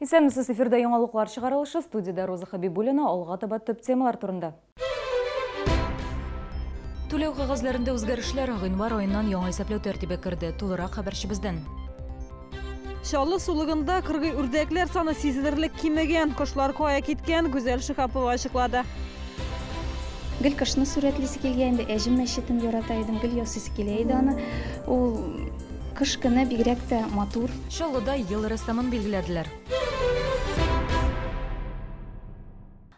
Исәнмесез, эфирда яңалыклар чыгарылышы, студиядә Роза Хабибуллина, алга таба төп темалар турында. Түләү кәгазьләрендә үзгәрешләр, гыйнвар аеннан яңа исәпләү тәртибе керде. Тулырак хәбәрчебездән. Чаллы сулыгында кыргый үрдәкләр саны сизелерлек кимегән. Кошлар кая киткән, Гүзәл Шиһапова ачыклады. Гел кышны сурәтлисе килгән инде, Әҗем мәчетен ярата идем, гел ясыйсы килә иде аны. Ул Кыш көне бигрәк тә матур. Чаллыда ел рәссамын билгеләделәр.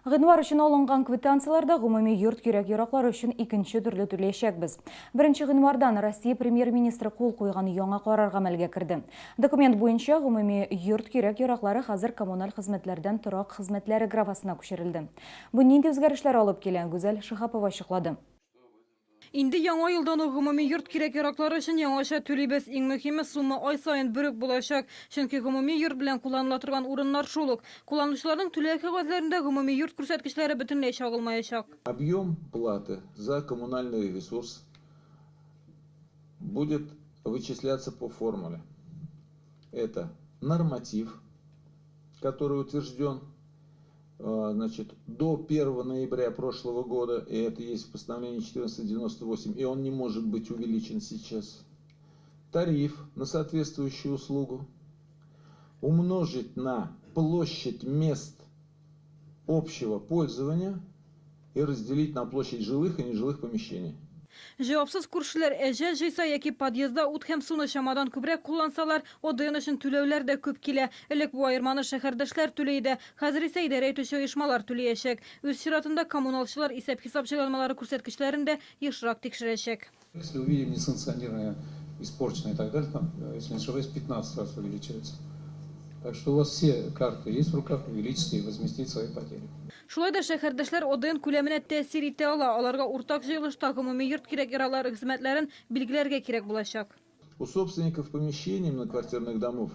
Гыйнвар өчен алынган квитанцияләрдә гомуми йорт кирәк-яраклары өчен икенче төрле түләячәкбез. Беренче гыйнвардан Россия Премьер-министры кул куйган яңа карар гамәлгә керде. Документ буенча, гомуми йорт кирәк-яраклары хәзер коммуналь хезмәтләрдән торак хезмәтләре графасына күчерелде. Бу нинди үзгәрешләр алып килә, Гүзәл Шиһапова ачыклады. Инде яңа елдан ук гомуми йорт кирәк-яраклары өчен яңача түлибез. Иң мөһиме, сумма ай саен бер үк булачак. Чөнки гомуми йорт белән кулланыла торган урыннар шул ук. Кулланучыларның түләү кәгазьләрендә гомуми йорт күрсәткечләре бөтенләй чагылмаячак. Объем платы за коммунальный ресурс будет вычисляться по формуле. Это норматив, который утвержден значит, до 1 ноября прошлого года, и это есть в постановлении 1498, и он не может быть увеличен сейчас, тариф на соответствующую услугу умножить на площадь мест общего пользования и разделить на площадь жилых и нежилых помещений. Җавапсыз күршеләр әҗәл җыйса яки подъездда ут һәм суны чамадан күбрәк куллансалар, ОДН өчен түләүләр дә күп килә. Элек бу аерманы шәһәрдәшләр түли иде. Хәзер исә идарә итүче оешмалар түлиячәк. Үз чиратында коммуналчылар исәп-хисап җайланмалары күрсәткечләрен дә ешрак тикшерәчәк. Если увидим несанкционированное, испорченное и так далее, там, если не ошибаюсь, 15 раз увеличивается. Так что у вас все карты есть в руках, увеличьте и возместить свои потери. Шулай да шәһәрдәшләр ОДН күләменә тәэсир итә ала, аларга уртак җыелышта гомуми йорт кирәк-яраклары хезмәтләрен билгеләргә кирәк булачак. У собственников помещений многоквартирных домов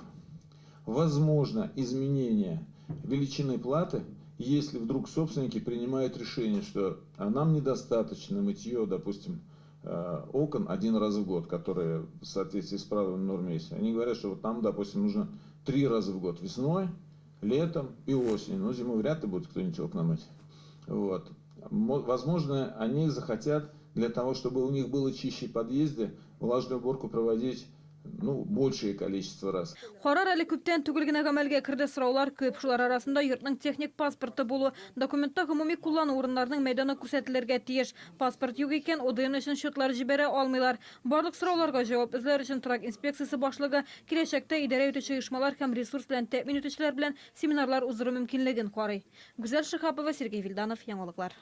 возможно изменение величины платы, если вдруг собственники принимают решение, что нам недостаточно мытье, допустим, окон один раз в год, которые в соответствии с правилами нормы есть. Они говорят, что вот нам, допустим, нужно 3 раза в год, весной, летом и осенью. Но зимой вряд ли будет кто-нибудь окна мыть. Вот. Возможно, они захотят для того, чтобы у них было чище в подъезде, влажную уборку проводить, ну, большее количество раз. Карар әле күптән түгел генә гамәлгә керде. Сораулар күп. Шулар арасында йортның техник паспорты булу. Документта гомуми куллану урыннарының мәйданы күрсәтелергә тиеш. Паспорт юк икән, ОДН өчен счетлар җибәрә алмыйлар. Барлык сорауларга җавап эзләр өчен торак инспекциясе башлыгы киләчәктә идарә итүче оешмалар һәм ресурс белән тәэмин итүчеләр белән семинарлар уздыру мөмкинлеген карый. Гүзәл Шиһапова, Сергей Вильданов, Яңалыклар.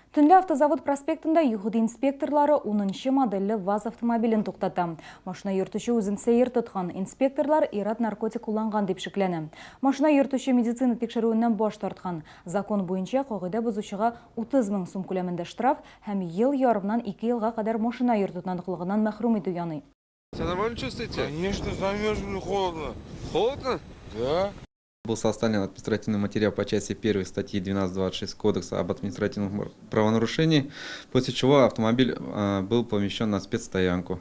Төнлә Автозавод проспектында ЮХИДИ инспекторлары унынчы модельле ВАЗ автомобилен туктата. Машина йөртүче үзен сәер тоткан. Инспекторлар ир-ат наркотик кулланган дип шикләнә. Машина йөртүче медицина тикшерүеннән баш тарткан. Закон буенча, кагыйдә бозучыга 30 мең сум күләмендә штраф һәм ел ярымнан ике елга кадәр машина йөртү таныклыгыннан мәхрүм итү яный. Себя нормально чувствуете? Конечно, замерзли, холодно. Холодно? Да. Был составлен административный материал по части 1 статьи 12.26 Кодекса об административном правонарушении, после чего автомобиль был помещен на спецстоянку.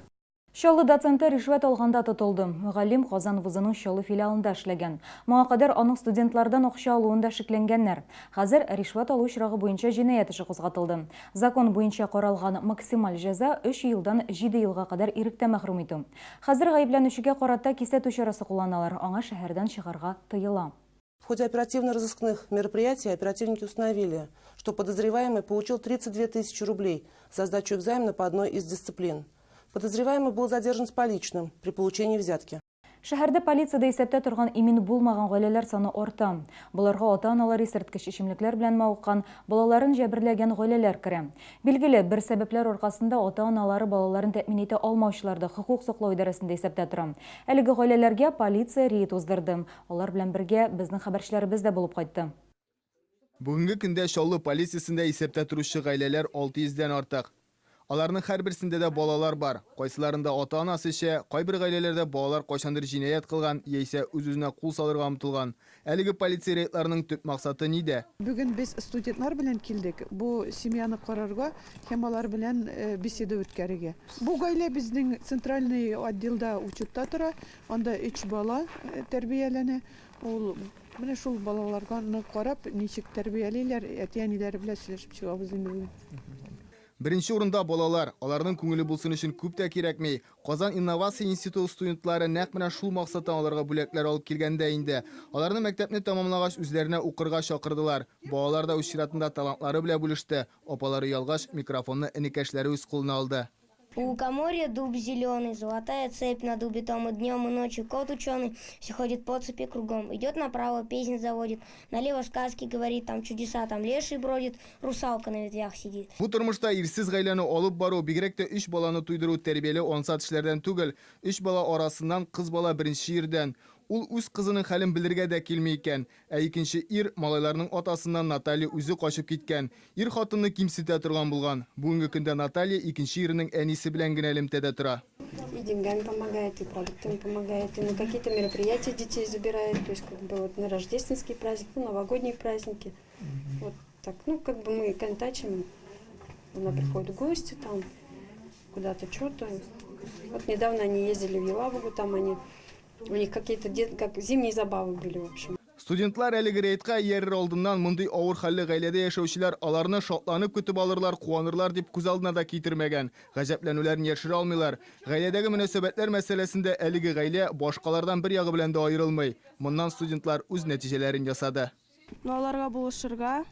Чаллы доценты ришвәт алганда тотылды. Мөгаллим Казан вузының Чаллы филиалында эшләгән. Моңа кадәр аның студентлардан акча алуында шикләнгәннәр. Хәзер ришвәт алу очрагы буенча җинаять эше кузгатылды. Закон буенча каралган максималь җәза, өч елдан җиде елга кадәр иректән мәхрүм итү. Хәзер гаепләнүчегә карата кисәтү чарасы кулланалар, аңа шәһәрдән чыгарга тыела. В ходе оперативно-розыскных мероприятий оперативники установили, что подозреваемый получил 32 тысячи рублей за сдачу экзамена по одной из дисциплин. Подозреваемый был задержан с поличным при получении взятки. Шәһәрдә полициядә исәптә торган имин булмаган гаиләләр саны арта. Боларга ата-аналар исерткеч эчемлекләр белән мавыккан, балаларын җәберләгән гаиләләр керә. Билгеле, бер сәбәпләр аркасында ата-аналары балаларын тәэмин итә алмаучылар да хокук саклау идарәсендә исәптә тора. Әлеге гаиләләргә полиция рейд уздырды. Алар белән бергә безнең хәбәрчеләребез дә булып кайтты. Бүгенге көндә Чаллы полициясендә исәптә торучы гаиләләр 600 дән артык. Аларның һәрберсендә дә балалар бар. Кайсыларында ата-анасы эчә, кайбер гаиләләрдә балалар кайчандыр җинаять кылган яисә үз-үзенә кул салырга омтылган. Әлеге полиция рейдларының төп максаты нидә? Бүген без студентлар белән килдек, бу семьяны карарга һәм алар белән беседа үткәрергә. Бу гаилә безнең центральный отделда учетта тора, анда өч бала тәрбияләнә. Ул менә шул балаларга нык карап, ничек тәрбиялиләр, әти-әниләре белән сөйләшеп чыгабыз инде бүген. Беренче урында балалар. Аларның күңеле булсын өчен күп тә кирәкми. Казан инновация институты студентлары нәкъ менә шул максаттан аларга бүләкләр алып килгән дә инде. Аларны мәктәпне тәмамлагач үзләренә укырга чакырдылар. Балалар да үз чиратында талантлары белән бүлеште. Апалары оялгач, микрофонны энекәшләре үз кулына алды. У лукоморья дуб зеленый, золотая цепь на дубе том, и днем, и ночью кот ученый все ходит по цепи кругом. Идет направо, песнь заводит, налево сказки говорит, там чудеса, там леший бродит, русалка на ветвях сидит. Бу тормышта ирсез гаиләне алып бару, бигрәк тә өч баланы туйдыру, тәрбияләү ансат эшләрдән түгел. Өч бала арасыннан кыз бала беренче ирдән. Ул үз кызының хәлен белергә дә килми икән. Ә икенче ир, малайларның атасыннан Наталья үзе качып киткән. Ир хатынны кимсетә торган булган. Бүгенге көндә Наталья икенче иренең әнисе белән генә элемтәдә тора. И деньгами помогает, и продуктами помогает, и на какие-то мероприятия детей забирает, то есть как бы вот на рождественские праздники, на новогодние праздники. Вот так, ну как бы мы контачим, она приходит в гости там, куда-то что-то. Вот недавно они ездили в Елабугу, там они, у них какие-то как зимние забавы были, в общем. Студентлар әлеге рейдка иярер алдыннан мондый авыр хәлле гаиләдә яшәүчеләр аларны шатланып көтеп алырлар, куанырлар дип күз алдына да китермәгән. Гаҗәпләнүләрен яшерә алмыйлар. Гаиләдәге мөнәсәбәтләр мәсьәләсендә әлеге гаилә башкалардан бер ягы белән дә аерылмый. Моннан студентлар үз нәтиҗәләрен ясады. Ну, аларга булышырга,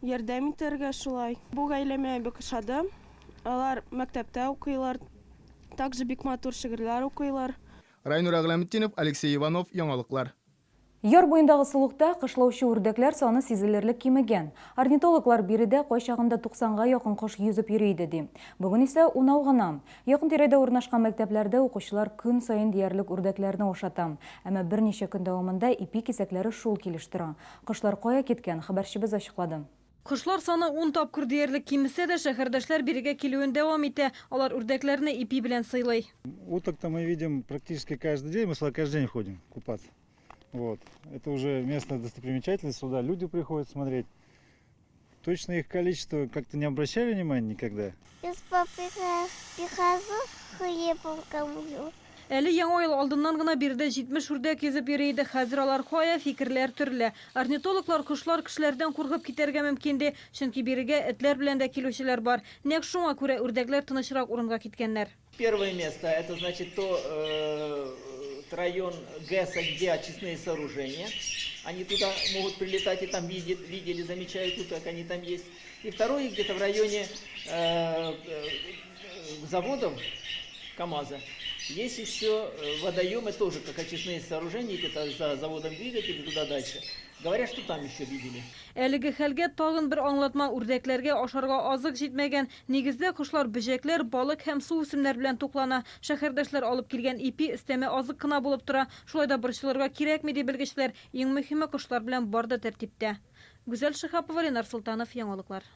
ярдәм итәргә шулай. Бу гаилә миңа бик ошады. Алар мәктәптә укыйлар, также бик матур шигырьләр укыйлар. Райнур Әгъләметдинов, Алексей Иванов, Яңалыклар. Яр буендагы сулыкта кышлаучы үрдәкләр саны сизелерлек кимегән. Орнитологлар биредә кайчагында 90 га якын кош йөзеп йөри иде, ди. Бүген исә унау гына. Якын-тирәдә урнашкан мәктәпләрдә укучылар көн саен диярлек үрдәкләрне ашата. Әмма берничә көн дәвамында ипи кисәкләре шул килеш тора. Кошлар кая киткән, хәбәрчебез ачыклады. Кошлар саны ун тапкыр диярлек кимесә дә, шәһәрдәшләр бирегә килүен дәвам итә. Алар үрдәкләрне ипи белән сыйлый. Уток-то мы видим практически каждый день, мы сюда каждый день ходим купаться. Вот. Это уже местная достопримечательность, сюда люди приходят смотреть. Точно их количество как-то не обращали внимания никогда. Я с папой прихожу, хлебом кормлю. Әле Яңа ел алдыннан гына биредә 70 үрдәк йөзеп йөри иде. Хәзер алар кая, фикерләр төрле. Орнитологлар кошлар кешеләрдән куркып китәргә мөмкин ди. Чөнки бирегә этләр белән дә килүчеләр бар. Нәкъ шуңа күрә үрдәкләр тынычрак урынга киткәннәр. Первое место, это значит то район ГЭСа, где очистные сооружения. Они туда могут прилетать и там видят, видели, замечают уток, они там есть. И второе, где-то в районе заводов КАМАЗа есть еще водоемы тоже, как очистные сооружения, где-то за заводом двигателей туда дальше. Говорят, что там еще видели. Әлеге хәлгә тагын бер аңлатма үрдәкләргә ашарга азык җитмәгән. Нигездә кошлар бөҗәкләр, балык һәм су үсемнәр белән туклана. Шәһәрдәшләр алып килгән ипи өстәмә азык кына булып тора. Шулай да борчылырга кирәкми, ди белгечләр. Иң мөһиме, кошлар белән бар да тәртиптә. Гүзәл Шиһапова, Ленар Солтанов, Яңалыклар.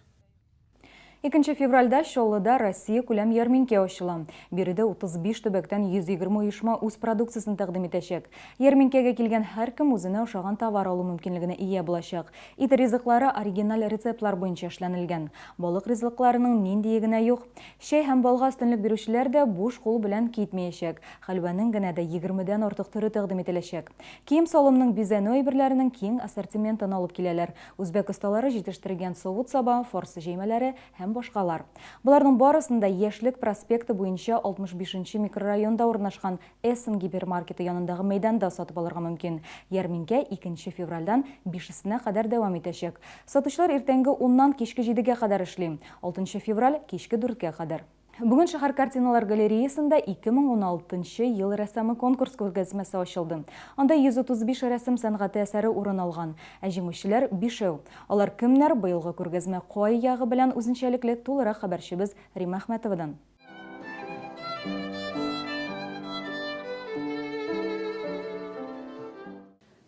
2 февральдә Чаллыда Россия күләм ярминкә ачыла. Биредә 35 төбәктән 120 оешма үз продукциясен тәкъдим итәчәк. Ярминкәгә килгән һәркем үзенә ошаган товар алу мөмкинлегенә ия булачак. Ит ризыклары оригиналь рецептлар буенча эшләнелгән. Балык ризыкларының ниндие генә юк. Чәй һәм балга өстенлек бирүчеләр дә буш кул белән китмәячәк. Хәлвәнең генә дә егермедән артык төре тәкъдим ителәчәк. Кием-салымның бизәнү әйберләренең киң ассортиментын алып киләләр. Үзбәк осталары җитештергән савыт-саба, фарсы җәймәләре һәм башкалар. Боларның барысын да Яшьлек проспекты буенча 65 нче микрорайонда урнашкан Эссен гипермаркеты янындагы мәйданда сатып алырга мөмкин. Ярминкә икенче февральдән бишесенә кадәр дәвам итәчәк. Сатучылар иртәнге уннан кичке җидегә кадәр эшли. Алтынчы февраль, кичке дүрткә кадәр. Бүген шәһәр картиналар галереясында 2016 нчы ел рәссамы конкурс күргәзмәсе ачылды. Анда 135 рәсем сәнгате әсәре урын алган. Ә җиңүчеләр бишәү. Алар кемнәр, быелгы күргәзмә кай ягы белән үзенчәлекле, тулырак хәбәрчебез Римма Әхмәтовадан.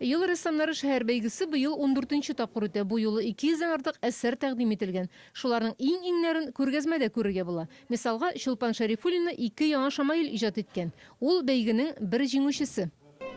Ел рәссамнары шәһәр бәйгесе быел ундүртенче тапкыр үтә. Бу юлы 200 дән артык әсәр тәкъдим ителгән. Шуларның иң-иңнәрен күргәзмәдә күрергә була. Мисалга, Чулпан Шәрифуллина ике яңа шамаил иҗат иткән. Ул, бәйгенең бер җиңүчесе.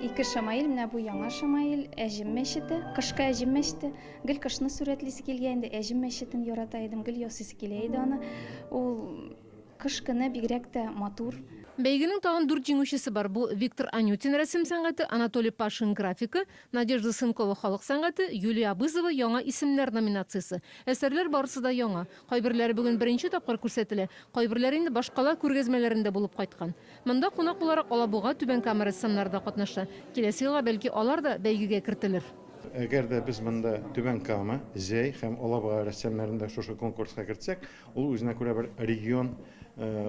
Ике шамаил, менә бу яңа шамаил, Әҗем мәчете, кышкы Әҗем мәчете. Гел кышны сурәтлисе килгән инде, Әҗем мәчетен ярата идем, гел ясыйсы килә иде аны. Ул Кыш көне бигрәк тә матур. Бәйгенең тагын дүрт җиңүчесе бар. Бу, Виктор Анютин рәсем сәнгате, Анатолий Пашин графика, Надежда Сынкова халык сәнгате, Юлия Абызова яңа исемнәр номинациясе. Әсәрләр барысы да яңа. Кайберләре бүген беренче тапкыр күрсәтелә, кайберләре инде башкала күргәзмәләрендә булып кайткан. Монда кунак буларак Алабуга, Түбән Кама рәссамнары да катнаша. Киләсе елга, бәлки, алар да бәйгегә кертелер. Әгәр дә без монда Түбән Кама, Зәй һәм Алабуга рәссамнарын да шушы конкурска кертсәк, Ул үзенә күрә бер регион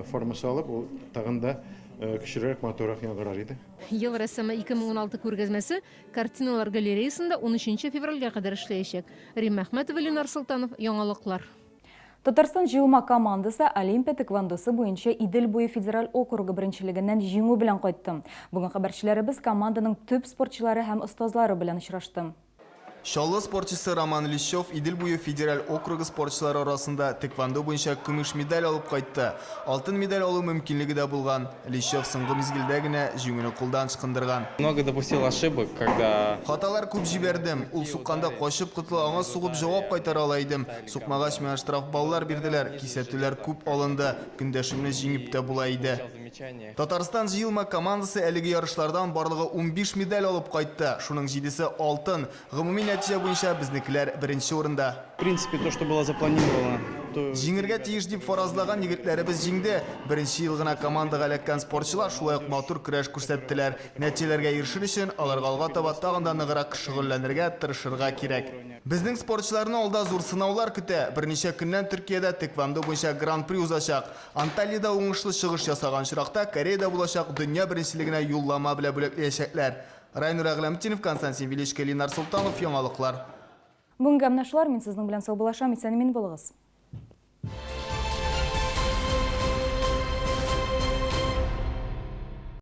формасы алып, ул тагын да көчлерәк, матуррак яңгырар иде. Ел рәссамы 2016 күргәзмәсе Картиналар галереясында унөченче февральгә кадәр эшләячәк. Римма Әхмәтова, Ленар Солтанов, Яңалыклар. Татарстан җыелма командасы Олимпия тэквондосы буенча Идел буе федераль округы беренчелегеннән җиңү белән кайтты. Бүген хәбәрчеләребез команданың төп спортчылары һәм остазлары белән очрашты. Чаллы спортчысы Роман Лещев Идел буе федераль округы спортчылары арасында тэквондо буенча көмеш медаль алып кайтты. Алтын медаль алу мөмкинлеге дә булган. Лещев соңгы мизгелдә генә җиңүне кулдан ычкындырган. Много допустил ошибок, когда. Хаталар күп җибәрдем. Ул сукканда качып котыла, аңа сугып җавап кайтара ала идем. Сукмагач, миңа штраф баллар бирделәр, кисәтүләр күп алынды. Көндәшемне җиңеп тә була иде. Татарстан җыелма командасы әлеге ярышлардан барлыгы 15 медаль алып кайтты, шуның җидесе алтын. Гомуми нәтиҗә буенча безнекеләр беренче урында. В принципе, то, что было запланировано, то. Җиңергә тиеш дип фаразлаган егетләребез җиңде. Беренче ел гына командага эләккән спортчылар шулай ук матур көрәш күрсәттеләр. Нәтиҗәләргә ирешер өчен, аларга алга таба тагын да ныграк шөгыльләнергә, тырышырга кирәк. Безнең спортчыларны алда зур сынаулар көтә. Берничә көннән Төркиядә тэквондо буенча Гран-при узачак. Антальяда уңышлы чыгыш ясаган очракта, Кореяда булачак дөнья беренчелегенә юллама белән бүләкләячәкләр. Райнур Әгъләмтдинов, Константин Величко, Линар Солтанов, Яңалыклар. Бүгенгә менә шулар, мин сезнең белән саубуллашам, исән-имин булыгыз.